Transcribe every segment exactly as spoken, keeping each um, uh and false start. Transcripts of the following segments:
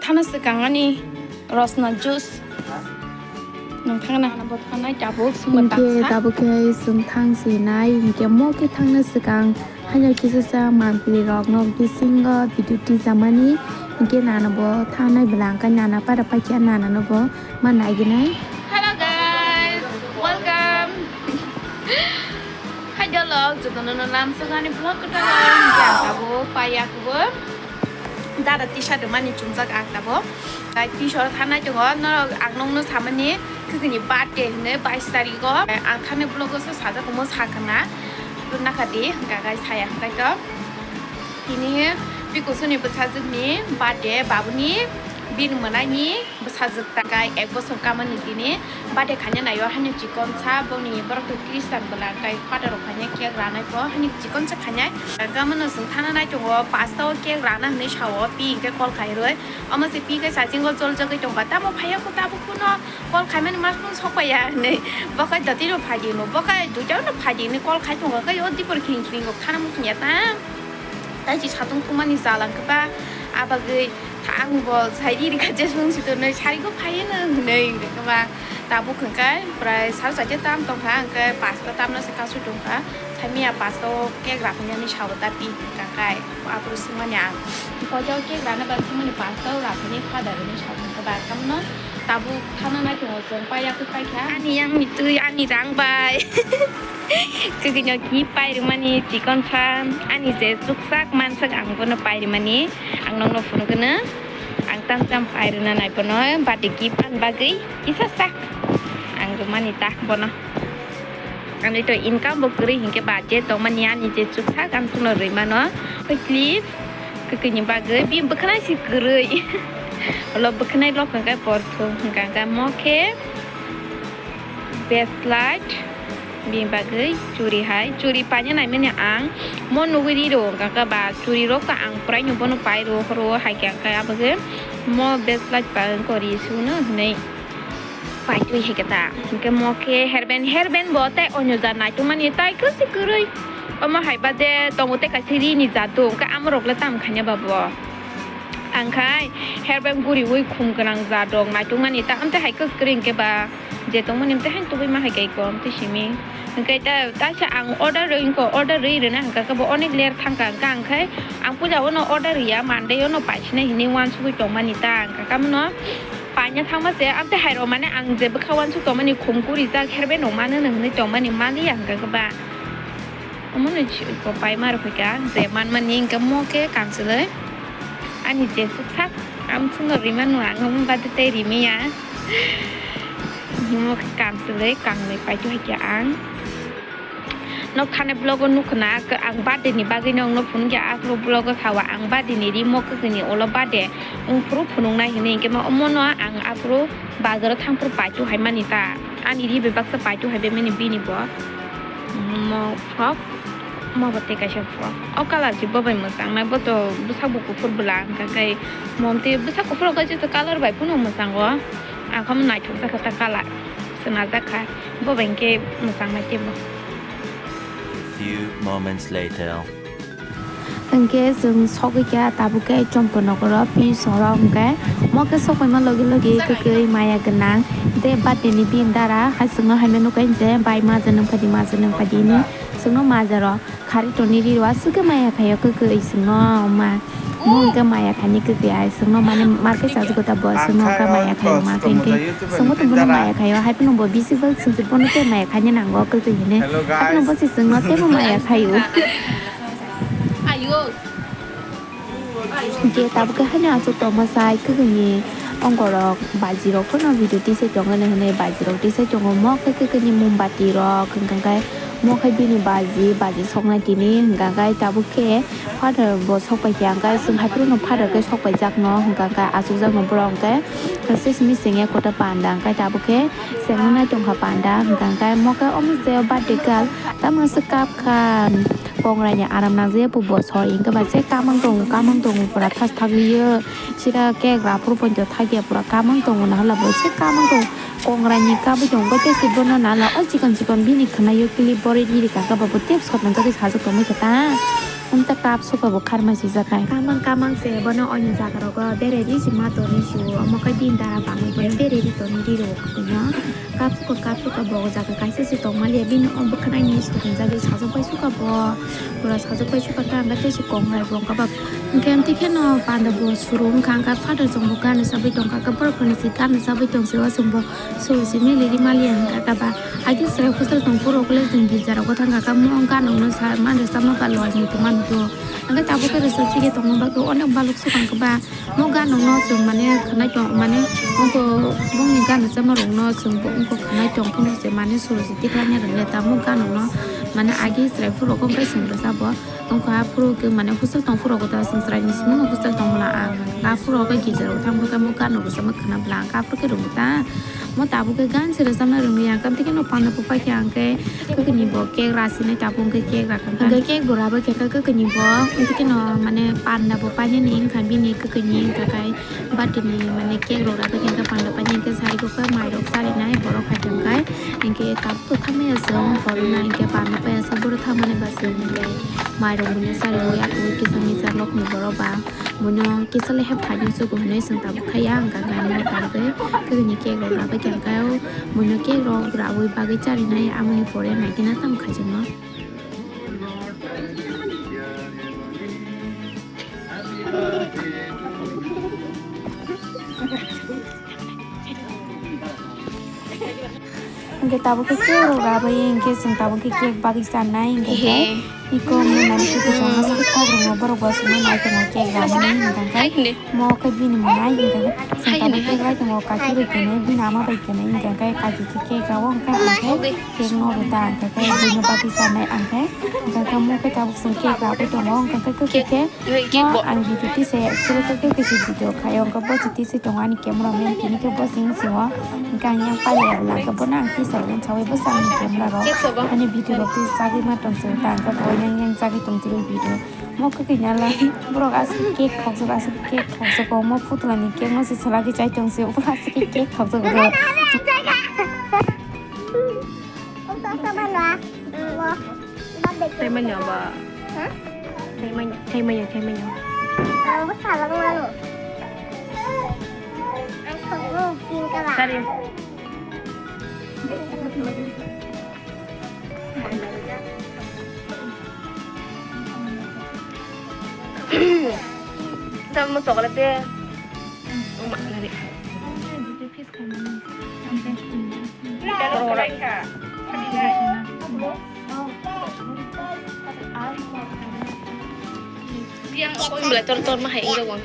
Thana swkang ani rosna juice. Nung thangna. Bo thanai tabuk sumba Hinkhe taksa. Tabuk khe chwng thang si nai, hinkhe mo khe thangna swkang haino kisa sa mampli rok no bisingo video twijamani, hinkhe nana bo thangnai bwla, hinkhe nana para paikha nana no bo ma naiginai. Hello guys, welcome. Hai dolo, jotono no lamsok ani vlog kwtal o, hinkhe ang tabuk paiya kubo. Dada tisa rwmani chumjak ang tabuk. Tai tisor thanai tongo, norok ang nokno samani khwkini birthday hinwi bais tarigo. Ang thani vlog o se sajak omo sakha na. Nakha di, hwnkha khe saya hwnkhe to. Tini Pikusuni bwsajwkni birthday, babuni bini mwnaini bwsajwk takai ek bosor kamani tini birthday khaina naio, hani chikonsa boni borok to Christian bwla kai father rok khaina cake ranai pho, hani chikonsa khainai. Kamano chwng thana nai tongo, pasta o cake rana hinwi sao, pi hinkhe call khairwi. Omo se pi khe sachingo joljagwi tongkha, tamo phaiya kho tabuk phano call khaimani mas phone sokpaiya hinwi. Bokhai dotino phaidi hinwi, bokhai duitano phaidi hinwi call khai tongkha, khai o dipor khiring khiring rok thana muchungya ta. Tai si satung thumani jalang khe ba, a bagwi ang bo sai riri kha jesung si tonwi sarigo phaiya no hinwi hwnkhe ba tabuk hwnkhe prai sal chaita tam tongkha hwnkhe pasta tamno se kasu tongkha. Saimia pasta o cake raphani sao ta pi hwnkha kai aphuru swngmani ang. Koito cake rana ba swngmani pasta o raphani father hinwi sao hwnkhe ba tamno tabuk thana nai tongo chwng paiya khe paikha. Ani yang mitwi ani rang bai. Kwkwi no ki pai rwmani chikon sa ani je chukchak manswk ang bono pai rwmani ang nokno phunukgwno ang tam tam pai rwna nai bono birthday gift ani bagwi kisa sa ang rwmani ta bono. Ani to income bo kwrwi hinkhe ba je tongmani ani je chukchak ang sungno rwimano clip kwkwi ni bagwi bini bwkhwnai si kwrwi ulo bwkhwnai lok hwnkhe porthum hwnkha hwnkhe mo khe. Best light bini bagwi churi hai, churi paina naimani ang mo nugwi riro hwnkha khe ba churi rok to ang puraino bono pai ro horo hai khe ang khe abagwi mo best light pa wngkha ri suno hinwi paitwi hai khe ta hinkhe mo khe hairband, hairband bo tei onyo jat naitokmani tai kwswi kwrwi omo hai bade tongo tei kaisa rini jat do hwnkhe amorok le tamo khaina ba bo. Ang khai hairband guriwi khum gwnang jat rok naitokmani ta amtwi hai kwskwrwi hinkhe ba je tongmani amtwi haino tubui ma hai khe iko amtwi simi. Hinkhe ta taisa ang order rwi wngkha, order rwi rwna hinkha khe bo onek ler thangkha hinkhe ang khai ang puila ono order rwya Monday ono paisinai hinwi uansugwi tongmani ta hinkha khe amno paina thangma se amtwi hai rok mane ang je bwkha uansuk tongmani khum gurijak hairband rok mano hinwi tongmani maliya hinkha khe ba. Omono pai ma rwphaikha je manmani hinkhe mo khe kanchwlwi ani je chuksak amswkno rimano ang omo baade tei rimiya. Mo khe kanchwlwi kangnwi paithaikha ang. Nok thani vlog o nukha na ang birthday ni bagwi nokno phunukya aphuru vlog o sawa ang birthday ni ri mo kwkwi ni ulo birthday wngphuru phunuknai hinwi hinkhe omono ang aphuru bazar o thangphuru paithaimani ta ani ri bai baksa paithaibaimani bini bo. Mo frock, mo bo tei kaisa frock. O colour se bo bai mwchang nai, bo to bwsak bo kuphur bwla, hwnkha khe mo tei bwsak kuphur rok kaisa colour bai phano mwchango. Ang khe naithok jak kha ta colour, swnajak kha, bo bai hwnkhe mwchang nai tei bo. Few moments later. Hwnkhe chwng sogwi kha tabuk khe Chompo nokoro pi sorok hwnkhe mo khe sokpaima logi logi kwkwi maya gwnang tei birthday ni bini dara hai chwngno hai nukha je bai maja nung phaidi maja nung phaidi hinwi chwngno maja rw kharwi tongni ri rw aswk khe maya khaio kwkwi chwngno ma mo hwnkhe maya khaini kwkwi ai chwngno mane market chajago ta bo chwngno hwnkhe maya khaio ma khe hwnkhe chwngbo tongbono maya khaio hai phano bo bisi bo chwng se bono tei maya khaini nango kwkwi hinwi hai phano bo se chwngno teibo maya khaio. Hwnkhe tabuk khe haino achuk tongma sai kwkwi ni ongkorok baji rok phano video tisai tongmani hinwi baji rok tisai tongo mo khe kwkwi ni mombati rok hwnkha khe mo khe bini baji baji soknai tini hwnkha khe tabuk khe father bo sokpai kha hwnkhe chwng hai phuru no father khe sokpai jak no hwnkha khe achuk jak no borok hwnkhe sesame sengya kota panda hwnkhe tabuk khe sengwi nai tongkha panda hwnkha khe mo khe omo se birthday girl tamo se kap kha. Kongrai ni aram nang je bo bosor hwnkhe ba se kamang tongo kamang tongo pura thas thagwi o sida kek raphuru poito thagya pura kamang tongo nahala bo se kamang tongo kongrai ni kabui tongo tei se bono nahala o chikon chikon bini khwnaio clip borwi riri kha khe bo tei sotna jagwi sajak tongwi khe ta. Wngkha cup suka bo kharmai swijak hai. Kamang kamang se bono oini jaga rogo bereri si ma toni si o, omo khe bini dara bangwi bono bereri toni riro kwino. Cup suka cup suka bo o jaga kaisa se tongmaliya bini o bwkhwnai ni sujak jagwi sajak bai suka bo. Pura sajak bai suka ta hwnkhe tei se kongrai bo wngkha ba. Hwnkhe amtwi kheno panda bo suru wngkha, hwnkhe father chwng bo gana chabwi tongkha, hwnkhe borok hwnwi se gana chabwi tong se o chwng bo. Suru simi liri mali ang kaka ba. Agi sere hostel tong puro kole jing gilja rogo thang kaka mo gana no sa man de sama ba loi ni tuma ni do. Ang tabuk ke resep sige tong ba ke onek baluk sukang ke ba. Mo gana no sung mane khanai tong mane ongko bong ni gana sama rong no sung bo ongko khanai tong pun se mane suru si tikla nya rang le ta mo gana no mane agi sere puro kong ke sung sa bo. Wngkha aphuru khe mane hostel tong phuru khe ta chwng chwraini simi no hostel tong mala ang. Aphuru khe gilja rok thang khe mo gana rwchapma khwna bwla ang khe aphuru khe rwngwi ta. Mo tabuk khe gan se rwchapna rwngwi ang khe tei khe no panda bo paikha ang khe kwkwi ni bo cake ra sinai tabuk khe cake ra kha. Hwnkhe cake bo ra bai khe kwkwi ni bo tei khe no mane panda bo painani wngkha bini kwkwi ni wngkha khe. Batini mane cake rok rabai khe panda painani hwnkhe sari khe mai rok charinai borok hai khe hwnkhe hwnkhe tabuk to thamaya chwng borok na hwnkhe panda paiya chwng borok thamani ba chwng hwnkhe mai rok buino chariwi ako kisa misa lokni borok ba buino kisa le hep phaino chugo hinwi chwng tabuk thaya hwnkhe hwnkhe ano tabuk khe kwkwi ni cake rok rabai khe hwnkhe buino cake rok rawi bagwi charinai amoni pore naikhe na tamo khaijak no. Hwnkhe tabuk khe cake rok rabai hwnkhe chwng tabuk khe cake bagwi chanai hwnkhe khe iko mwnani khe kok rwngno borok bo chwngno nai tongo cake ramani hwnkhe mo khe bini mwnai hwnkhe chwng tabuk cake rai tongo kaki bai kwnwi bini ama bai kwnwi hwnkhe kaki khe cake rao hwnkhe ang khe cake no rwda hwnkhe buino bagwi chanai ang khe hwnkhe mo khe tabuk chwng cake rabai tongo hwnkhe khe khe. Ang video tisa actually khe khe kisi video khayo hwnkhe bo se tisa tongo ani camera man tini khe bo sing sio hwnkhe ang yang pailai rwla hwnkhe bono ang tisa rwna sawi bo sa ani camera rok ani video rok tisa chagwi ma tong sio ta hwnkhe bo yang yang chagwi tong sio video mo khe khe nyala borok aswk cake khokjak aswk cake khokjak o mo putla ni cake no se salagwi chai tong sio borok aswk cake khokjak o. Tei manya ba? Ha? Tei manya, tei manya, tei manya. Ang bwsa lang mano. Ang sokno pink color. Sari. Tamo chocolate de. Uma nari. Yang kau yang belajar tor mah yang gawang.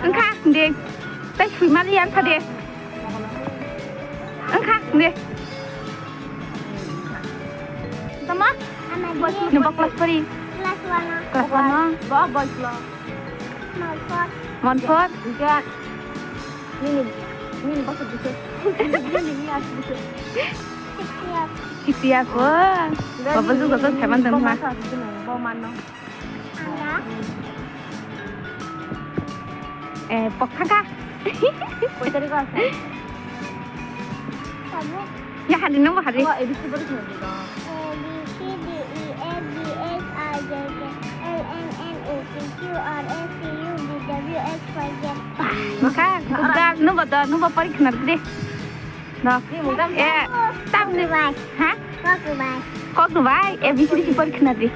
Engkha, ding. Tei sui mali yang tadi. Wngkha de. Tama? Nung bo class pori? Class one o. Class one o? Bo boys lo. Monfort. Monfort? Hingke nini, nini bosok bwswk? Nini ni as bwswk? Six years. Six years o. Baba juga to saiman tong ma. Bo mano. Anda? Eh, pok thangkha. Koi tarikh o asa? Tabuk. Ya, hari nungbo hari. Abo A B C boro khna di do. A, B, C, D, E, F, G, H, I, J, K, L, M, N, O, P, Q, R, S, T, U, V, W, X, Y, Z. Wngkha, good girl. Nungbo do, nungbo pori khna di. No. Ni mung tam. Eh, tam ni. Kokbai. Ha? Kokbai. Kokbai. A B C D si pori khna di.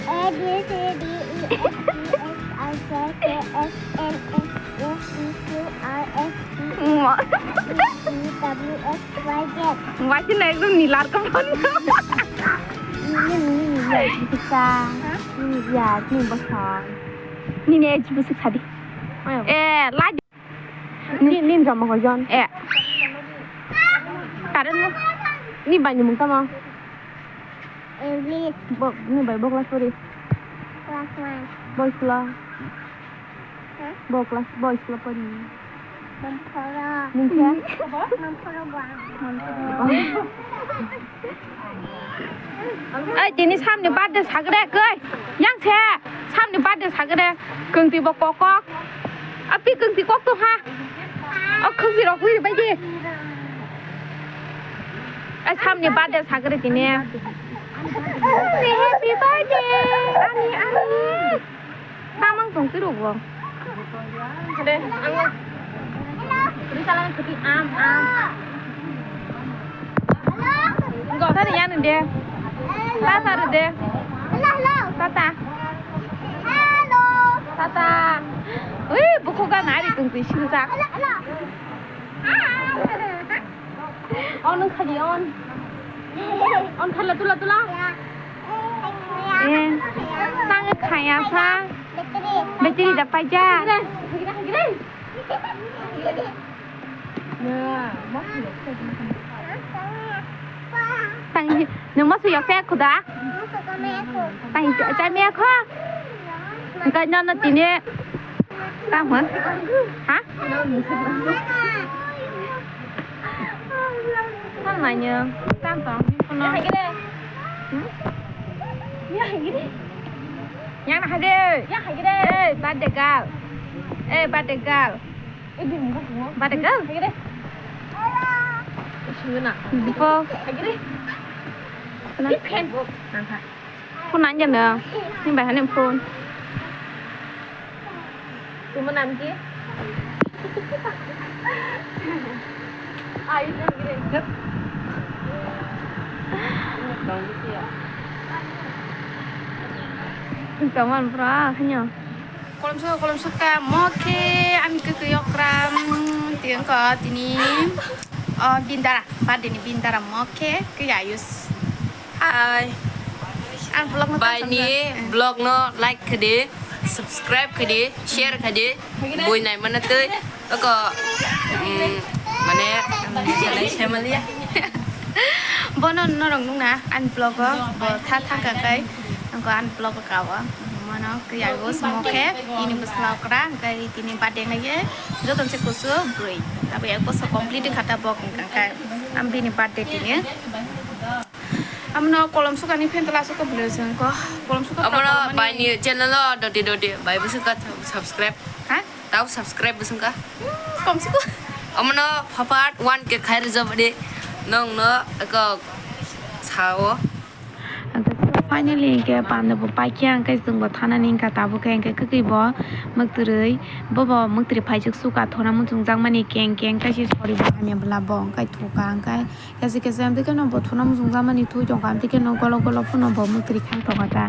A B C D E F G H I J K L M N O P Q R S T U V W X Y Z. Wai sini ekdom nilar ka pon. Ini ini ini ya kita. Ini ya ini bosong. Ini ni age bosong tadi. Eh, lagi. Ni, ni jama hoijon? Eh. Karen mo? Ni bai ni mung tamo? English. Bo, ni bai bo class pori? Class one. Bo school? Ha? Bo class, bo school pori? Monphoro. Nung khe? Monphoro bo. Monphoro. Oi, tini samni birthday sagre koi. Yang se samni birthday sagre. Kengti bo kokok. Api kengti kok to ha. O khwsi rok hui bai di. Ai samni birthday sagri tini. Happy birthday. Ani, ani. Samang tong tiro bo. De, ang. Ri salam khati am, am. Go tari yan de. Tata ri de. Tata. Tata. Ui, buku ga nari tong twi singjak. On khali on. On khala tula tula. Eh, tang khaya sa. Battery da paja. Gire, gire, gire. Tang, nung ma suyok se khuda? Tang, cha, cha me kho? Ka no no tine. Tang ma? Ha? Tang ma nyo. Tang tong. Kono. Hmm? Yang na hade. Yang hade. Eh, birthday girl. Eh, birthday girl. Bada girl. Before. Phone nang jana. Ni bahani phone. Tuma nam ki? Ai, nam ki re. Kaman pra, hanya. Kolomsok, kolomsok ka, mo khe, ani kwkwi okra, mm, tiyang ko, tini, oh, bindara, birthday ni bindara, mo khe, kaya ayus. Hi. Ang vlog no Bai tang ni tang. Vlog no like khade, subscribe khade, share khade, boi nai mana tei, ako, mm, mane, ang salai semali ya. Bono norok nukna ani vlog o, bo tha thang ka kai, ang ko ani vlog o kawa. Mano kaya go smoke, ini bwsla okra, kai tini birthday ngai ye, joto se kusu broi. Tabi ek bosor complete kha ta bok hwnkha kai, am bini birthday tini. Amno kolom sukani phen tala suka bwlai sengko, kolom suka. Amno bai ni channel o dodi dodi, bai bwswk ka subscribe. Ha? Tau subscribe bwswk ka. Kom suku. Amno phapat one K khai rwjak badi, nong no ko sao. Finally, hingke panda bo paikha, hingke chwng bo thanani hingka tabuk khe, hingke kwkwi bo mwktwrwi, bo bo mwktwrwi phaijak suka thona muchungjak mani keng keng, kaisa sori bo hamya bwla bo hingke thuka, hingke kaisa kaisa amtwi kheno bo thona muchungjak mani thwi tongkha, amtwi kheno golo golo phano bo mwktwrwi khang tongkha ta,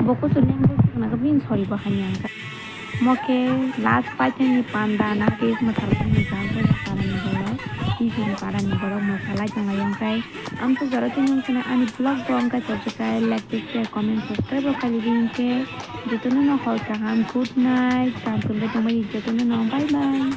bo kuchuk leng bo swkna khe bini sori bo hamya hingka. Mo khe last paithakni panda na khe mwthang ni jang khe parani borok, tei chini parani borok mwsalai tonglai hingke. Ang khe jora tini wngkha ani vlog bo wngkha chajak khe like tei share comment subscribe rok khaidi hingke jotono no hor kaham good night kaham tongwi tongmani jotono no bye bye.